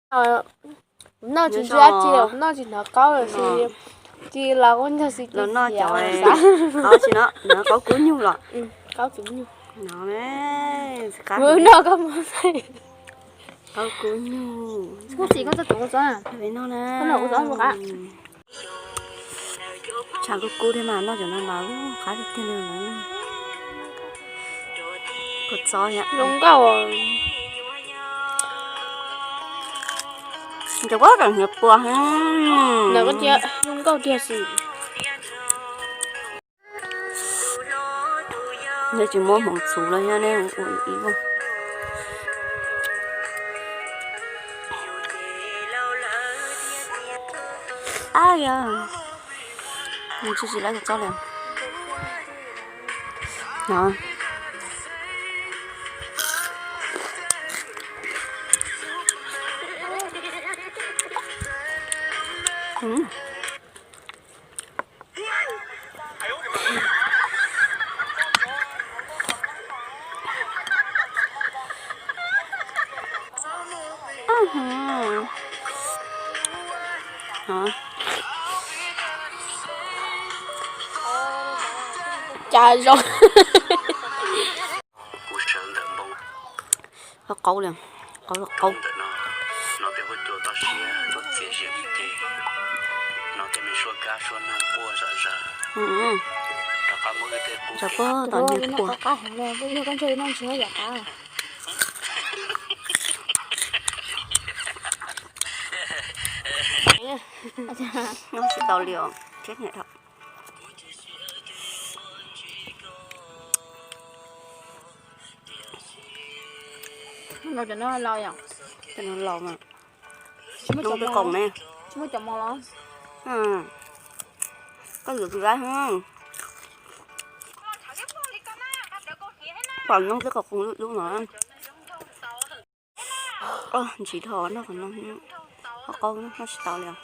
Noj tsis ntsia tsi, noj tsis hnov qaub los sis, tsis los kuj ntog xwb, los noj cov qaub tsis no, qaub kub nyuj los, qaub kub nyuj no, noj koj mus, qaub kub nyuj, koj txiv koj txog tus kua txob, koj noj kuv txob mus qab. Tshav kub kub thiab mas noj cov no mas qab tiag tiag li. Kua txob zoo nkauj. Cov kua txob hniav pua, zoo nkauj tiag xwb. Nyob tsis muab hmoov txuv los yog nej ua ib ua. Ab yog, tsis tsis lawv txob li no. Cas zoo. Qaub li, qaub li qaub. Tsam puab tom niag pua. Noj tsis tau li os, thiab niam dhau. Cov no laus mas, noj twb qoos ne. Koj yuav kwv dab, pom noj twb qoos qoos lub lub no. Ntshiv dhau, noj qhov no, qaub noj tsis tau li os.